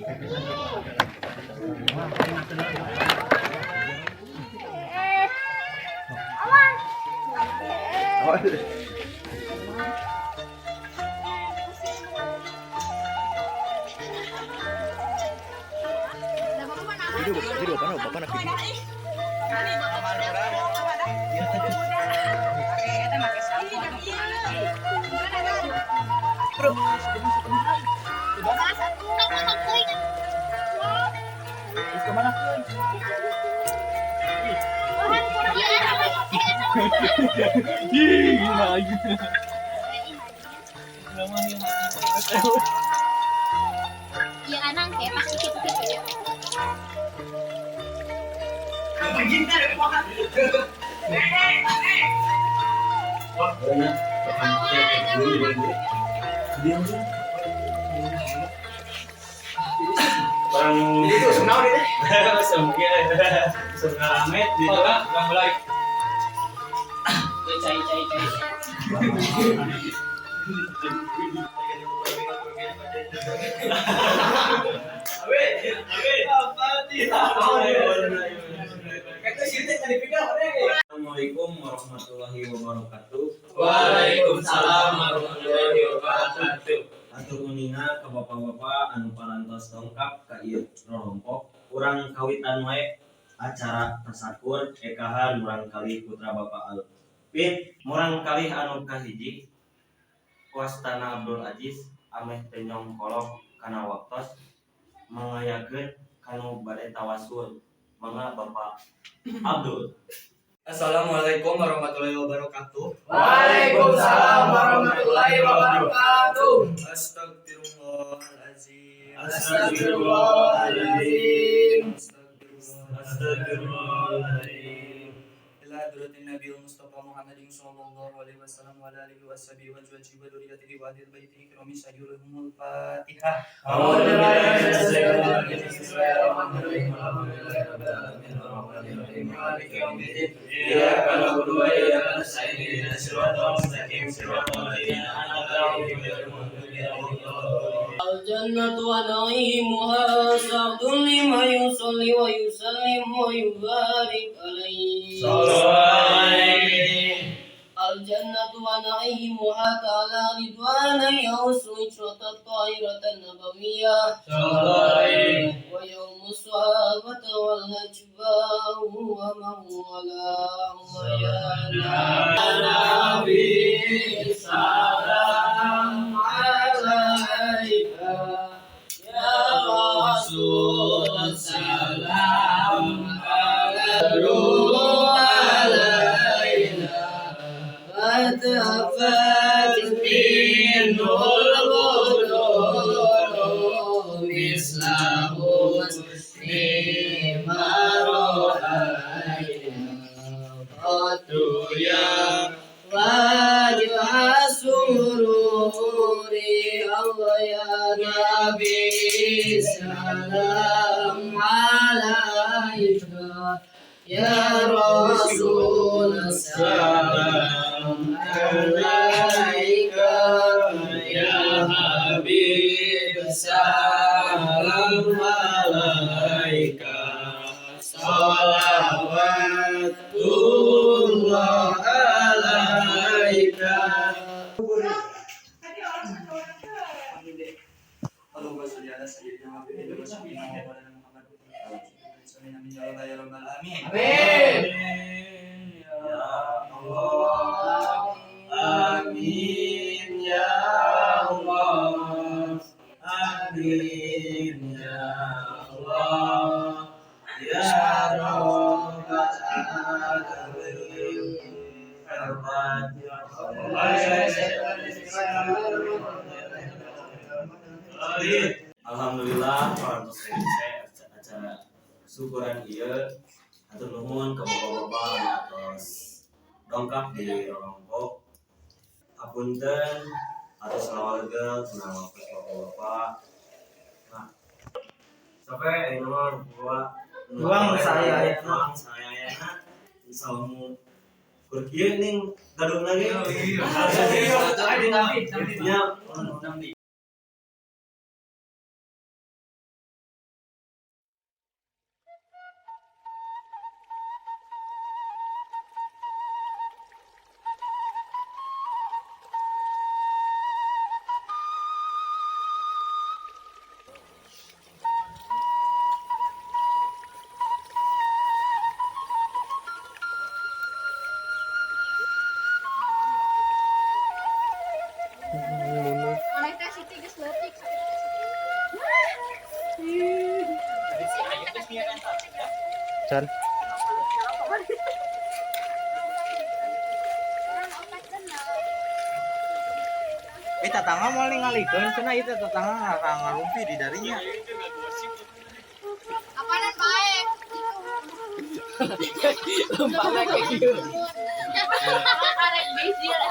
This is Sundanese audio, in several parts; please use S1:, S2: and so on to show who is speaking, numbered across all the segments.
S1: Jadi bapak nak video. Bro.
S2: Iya anang kayak pasti gitu.
S3: Orang
S1: Itu senau deh.
S3: Sengalamet di
S4: Bang mulai. Cai cai cai.
S3: Assalamualaikum warahmatullahi wabarakatuh.
S4: Waalaikumsalam warahmatullahi wabarakatuh.
S3: Atur uninga ke bapak-bapak anu parantos dongkap ka ieu rorompok. Urang kawitan wae acara tasakur ekahan murang kali putra Bapak Alvin, murang kali anu kahiji wastana Abdul Aziz ameh teu nyongkolok kana waktos mangayakeun kanu bade tawasul. Mangga Bapak Abdul.
S4: Assalamualaikum warahmatullahi wabarakatuh.
S5: Waalaikumsalam warahmatullahi wabarakatuh.
S4: Astagfirullahalazim.
S5: Astagfirullahalazim.
S4: Astagfirullahalazim. Ila hadratin Nabi Mustafa Muhammadin sallallahu alaihi wasallam wa ala alihi washabihi wa azwajihi wa dzurriyyatihi wa ahli baitihi kirami sayyidihumul Fatihah.
S3: Iyyaka na'budu wa iyyaka nasta'in ihdinas siratal mustaqim siratal ladzina an'amta 'alaihim ghairil maghdubi 'alaihim waladdallin.
S6: الجنة ونعيمها سعد لمن يصلي ويسلم ويبارك عليه. الجنة ونعيمها تعالى رضوانا يوس عشرة الطائرة النبوية ويوم الصحابة والأجباء ومن والاه ويا نبي سلام عليك يا رسول سلام علينا فتفت منه البدور مثل حسن ما رأينا قد يا وجه سرور الله يا نبي سلام عليك يا رسول سلام عليك يا حبيب سلام عليك صلوات الله عليك.
S4: Allahumma sholli ala sayyidina Muhammad wa sayyidina Muhammad amin ya rabbal alamin.
S5: Amin.
S3: Ya Allah, amin ya Allah, amin ya Allah, ya Rabbal alamin. Al-Fatihah. Alhamdulillah parantos selesai acara syukuran ieu. Hatur nuhun ka bapak-bapak anu atos dongkap di rorompok. Hapunten atos ngawalegel tina waktu bapak-bapak. Nah, sampai ayeuna mah gua
S1: Ruang saya ayana.
S3: Ruang saya ayana insyaallah kur kieu ning gaduhna ge.
S4: Tapi
S3: Nya.
S1: Can. Eh tatangga mau ningalikeun cenah ieu teh tatangga ngarumpi di darinya.
S2: Apaanan bae?
S5: Lempangnya kayak gitu.
S2: Karek biji lah.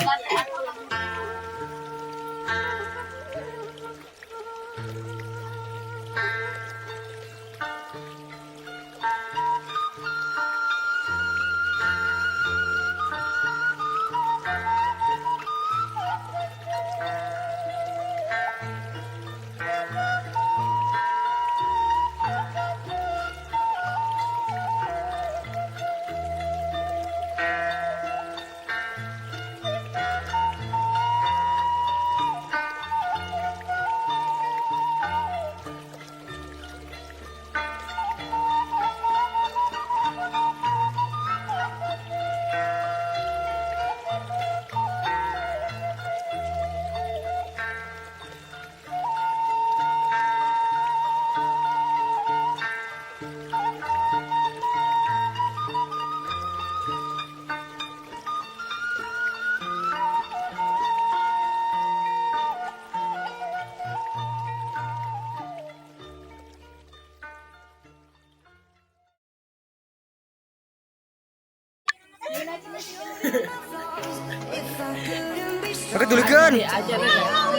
S1: Oke, tulikeun.
S5: Aja deh.